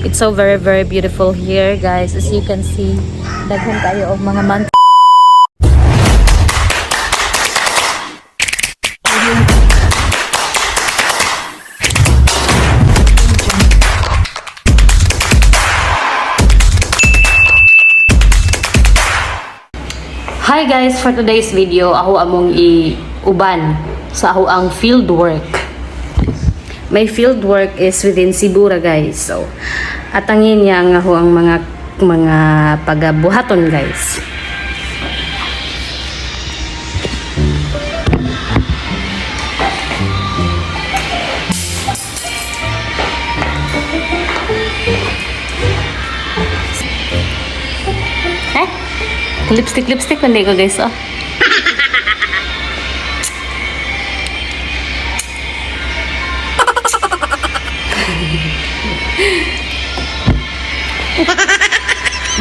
It's so very very beautiful here, guys. As you can see, daghan kayo og mga man. Hi guys, for today's video, ako among i-uban sa ako ang field work. My field work is within Sibura, guys. So, atangin niya ang ako ang mga pagabuhaton, guys. Eh? Lipstick, lipstick, hindi ko, guys, oh.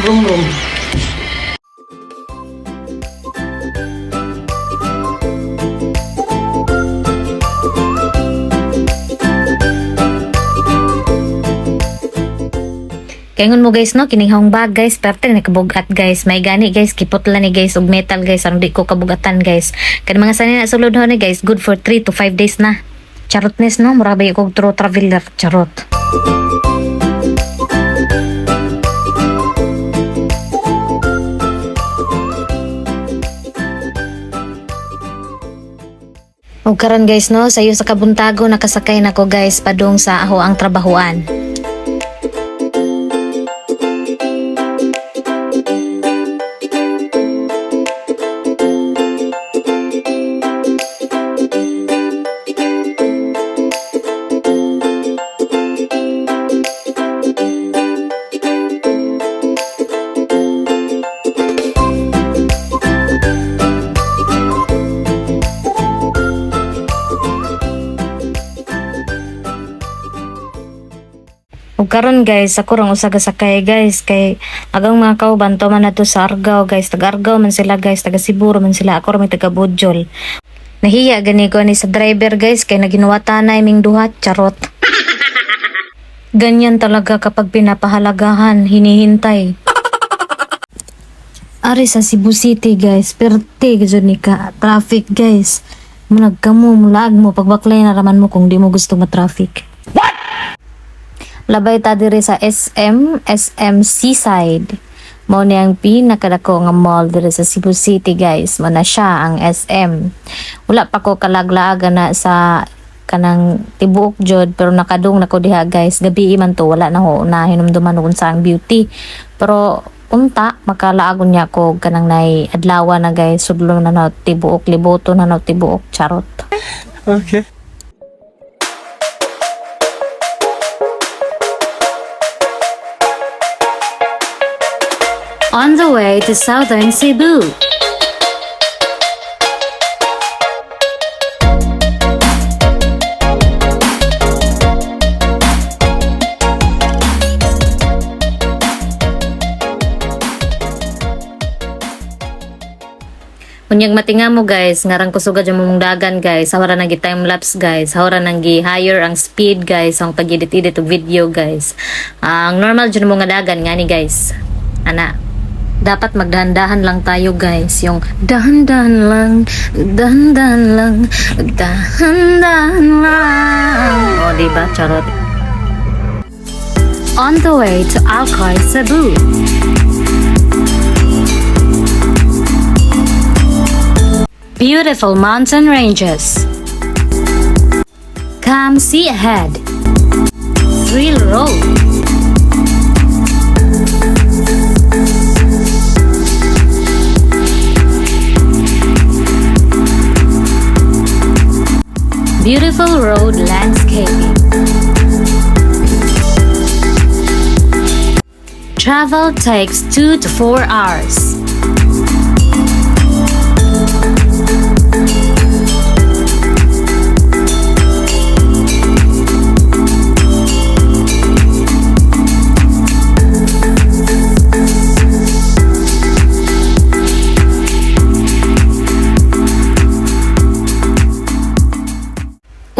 Brum brum. Kaingon mo guys no, kining hong bag guys, perte ni kabugat guys. May gani guys, kiputla ni guys og metal guys, aron di ko kabugatan guys. Kani mga sanay na sulod ho ni guys, good for 3 to 5 days na. Charot nis no, mura ba kog true traveler, charot. Og karon guys no, sayo sa kabuntago nakasakay nako guys padung sa aho ang trabahuan. Ug karon guys, ako rang usa ka sakay guys kay agang mga kauban to man nato sa Argao guys, taga Argao man sila guys, taga Siburo man sila, ako ra may taga Budjol. Nahiya gani ko ni sa driver guys kay naginuwata na iming duha, charot. Ganyan talaga kapag pinapahalagahan, hinihintay. Ari sa Cebu City guys, perte gyud ni ka traffic guys. Munag kamo, mulaag mo pagbaklay na raman mo kung di mo gusto ma-traffic. Labay ta diri sa SM, SM Seaside. Mao ni ang pinakadako nga mall diri sa Cebu City guys. Mao na siya ang SM. Wala pa ko kalaglaaga na sa kanang tibuok jud pero nakadung na ko diha guys. Gabi man to, wala na ho na hinumduman kung sa ang beauty. Pero unta makalaagon niya ko kanang nay adlaw na guys, sudlon na na tibuok, libuto na na tibuok, charot. Okay. On the way to Southern Cebu. Unyag matinga mo guys, ngarang kusuga dyan mong dagan guys, hawra nang time lapse guys, hawra nang gi-higher ang speed guys, ang pag-edit-edit og video guys. Ang normal dyan mo nga dagan ngani guys. Ana, dapat magdahan-dahan lang tayo guys. Yung dahan-dahan lang, dahan-dahan lang, dahan-dahan lang. O, di ba? Charot. On the way to Alcoy, Cebu. Beautiful mountain ranges. Come see ahead. Thrill Road. Beautiful road landscaping. Travel takes 2 to 4 hours.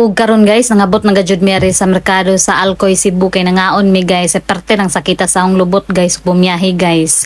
Ug karon guys, nangabot na gajud mi ari sa merkado sa Alcoy, Cebu kay nangaon mi, guys. Sa parte ng sakita sa akong lubot, guys, bumiyahe, guys.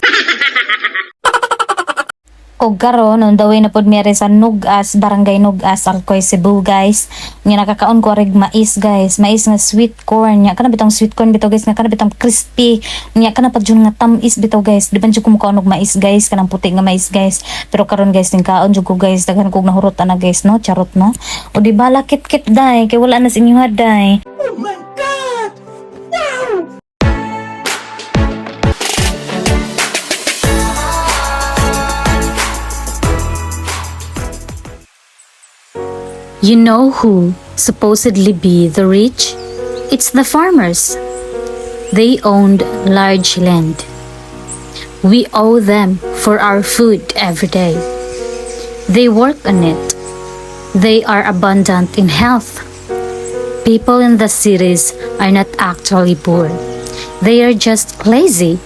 Og karon on the way na pud mi ari sa Nugas, Barangay Nugas, Alcoy, Cebu, guys. Nga nakakaon ko arig mais, guys, mais nga sweet corn. Nya kana bitong sweet corn bitaw, guys, nga kana bitong crispy. Nya kana pa jud nga tam-is bitaw, guys. Di ba jud ko mukaon og mais, guys, kanang puti nga mais, guys. Pero karon, guys, ning kaon jud ko, guys, daghan kog nahurot ana, guys, no, charot, no. O di ba kit-kit day kay wala na sa inyo day. Oh my God! Wow! You know who supposedly be the rich? It's the farmers. They owned large land. We owe them for our food every day. They work on it. They are abundant in health. People in the cities are not actually poor. They are just lazy.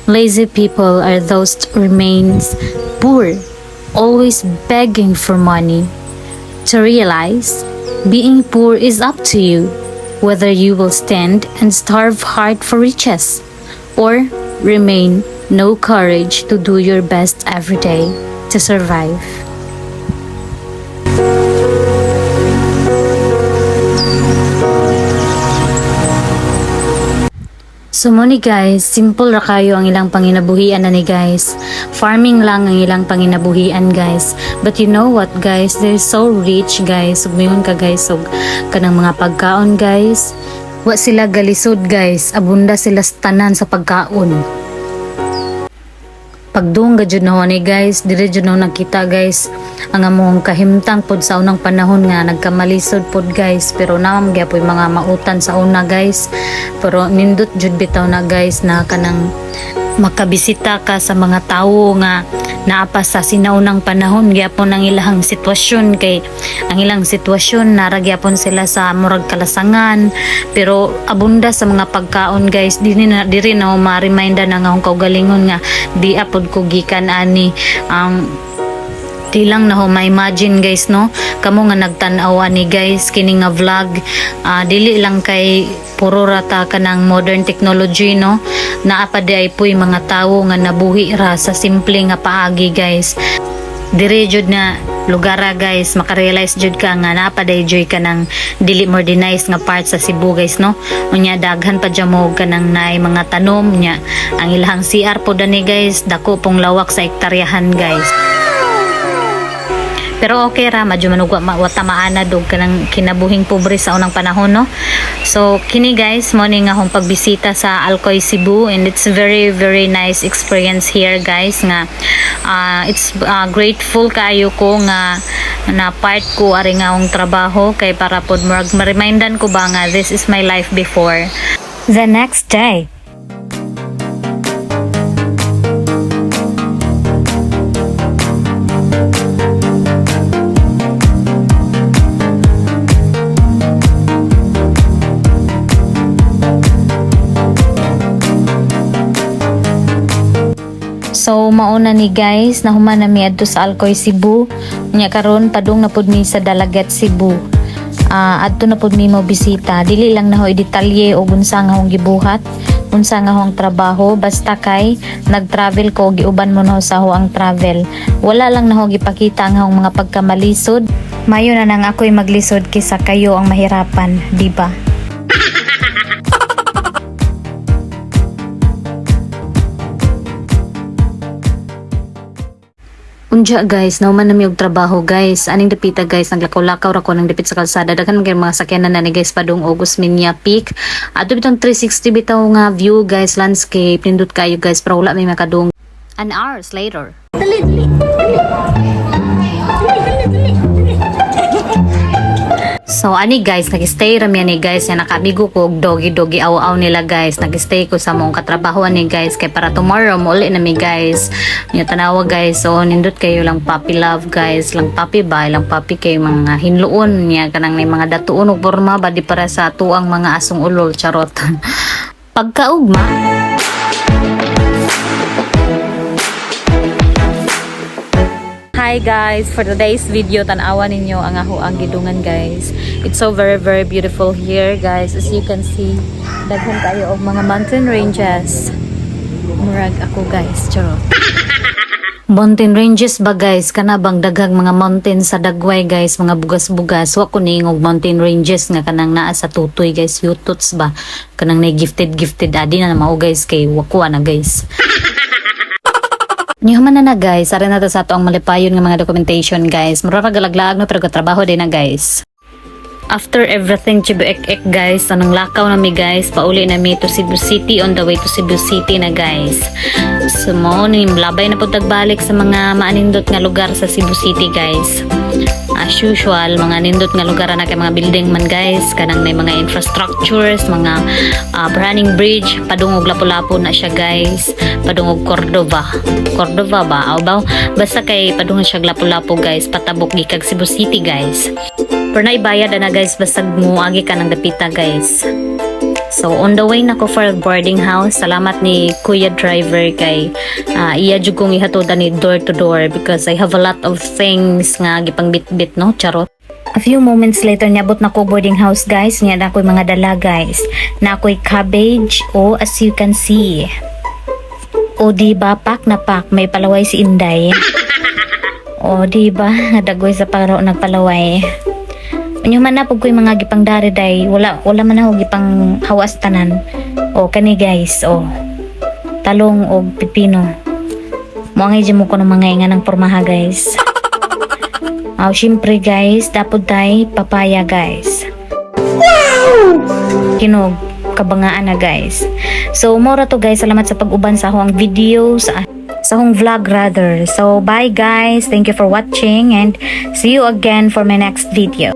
Lazy people are those remains poor, always begging for money. To realize, being poor is up to you, whether you will stand and starve hard for riches or remain no courage to do your best every day to survive. So mo ni guys, simple ra kayo ang ilang panginabuhian na ni guys. Farming lang ang ilang panginabuhian, guys. But you know what, guys, they're so rich, guys. Ug moingon ka, guys, og kanang mga pagkaon, guys. Wa sila galisod, guys. Abunda sila sa tanan sa pagkaon. Pagdung jud na ni guys, dire jud na nakita, guys, ang among kahimtang pod sa unang panahon nga nagkamalisod pod, guys, pero naam gyapoy mga mautan sa una, guys, pero nindot jud bitaw na, guys, na kanang makabisita ka sa mga tawo nga naa pa sa sinaunang panahon gyapon ang ilahang sitwasyon, kay ang ilang sitwasyon nara gyapon sila sa murag kalasangan pero abunda sa mga pagkaon, guys. Dili na diri na ma-reminder na nga akong kaugalingon nga di apod ko gikan ani ang di lang na ho ma-imagine, guys, no? Kamo nga nagtan-aw ani, guys, kini nga vlog, dili lang kay puro rata kanang modern technology, no? Naa pa di ay puy mga tawo nga nabuhi ra sa simple nga paagi, guys. Dire jud na lugara, guys, makarealize jud ka nga naa pa day joy ka ng dili modernized nga part sa Cebu, guys, no? Unya daghan pa dyan mo kanang naay mga tanom nya ang ilahang CR po dani, guys, dako pong lawak sa ektaryahan, guys. Pero okay ra, medyo manugwa wa tamaan og kanang kinabuhing pobre sa unang panahon, no? So kini, guys, mo ni nga akong pagbisita sa Alcoy, Cebu, and it's very very nice experience here, guys, nga it's grateful kaayo ko nga na part ko ari nga akong trabaho kay para pod murag ma-remindan ko ba nga this is my life before. The next day. So mauna ni guys, nahuman na mi adto sa Alcoy, Cebu. Nya karon padung na pud mi sa Dalaguete, Cebu. Adto na pud mi mo bisita. Dili lang na ho detalye og unsa nga akong gibuhat, unsa nga akong trabaho, basta kay nag-travel ko, giuban mo na ho sa ang travel. Wala lang na ho gipakita ang akong mga pagkamalisod. Mayo na nang ako'y maglisod kaysa kayo ang mahirapan, di ba? Unja guys, nahuman na mi og trabaho, guys. Aning dapita, guys, naglakaw-lakaw ra ko nang dapit sa kalsada. Daghan man kay mga sakyanan na ni, guys, padung og Osmeña Peak. Ato bitong 360 bitaw nga view, guys, landscape. Nindot kayo, guys, pero wala may makadung. An hours later. Dali, dali, dali. Dali, dali, dali, dali. So ani guys, nag-stay ra mi ani, guys, nga nakaamigo ko og doggy doggy aw-aw nila, guys. Nag-stay ko sa mong katrabaho ani, guys, kay para tomorrow mouli na mi, guys. Nya tanawa, guys, so nindot kayo lang puppy love, guys, lang puppy ba, lang puppy kay mga hinluon niya kanang may mga datuon og porma ba di para sa tuang mga asong ulol, charot. Pagkaugma. Hi guys, for today's video, tan-awa ninyo ang ako ang gidungan, guys. It's so very, very beautiful here, guys. As you can see, daghan kayo og mga mountain ranges. Murag ako, guys, charot. Mountain ranges ba, guys? Kana bang daghang mga mountain sa dagway, guys, mga bugas-bugas. Wa ko niingog mountain ranges nga kanang naa sa tutoy, guys, yutots ba? Kanang nay gifted gifted adi na mao, guys, kay wa ko ana, guys. Niyo man na na, guys, ari na ta sa ato ang malipayon nga mga documentation, guys. Mura ra galaglaag no, pero katrabaho din na, guys. After everything chibuek-ek, guys, anong lakaw na mi, guys, pauli na mi to Cebu City, on the way to Cebu City na, guys. So mo ni labay na pud tagbalik sa mga maanindot nga lugar sa Cebu City, guys. As usual, mga nindot nga lugar na kay mga building man, guys, kanang may mga infrastructures, mga running bridge, padungog Lapu-Lapu na siya, guys, padungog Cordova. Cordova ba? Aw ba? Basta kay padungog siya Lapu-Lapu, guys, patabok gikag Cebu City, guys. Pero naibayad na, guys, basta muagi ka ng dapita, guys. So on the way na ko for boarding house, salamat ni Kuya Driver kay iya jud kong ihatodan ni door to door because I have a lot of things nga gipangbitbit no, charot. A few moments later, niabot na ko boarding house, guys. Niya na ako'y mga dala, guys. Na ako'y cabbage, o as you can see. O di ba, pak na pak, may palaway si Inday. O di ba, dagway sa paro nagpalaway. Unyo man na pug ko'y mga gipang dari day, wala wala man ako gipang hawas tanan. O kani, guys, o talong og pipino. Mo ang mo ko ng mga inga ng pormaha, guys. Aw, syempre, guys, dapat tay papaya, guys. Kinog kabangaan na, guys. So mora to, guys, salamat sa pag-uban sa akong video sa akong vlog rather. So bye, guys. Thank you for watching and see you again for my next video.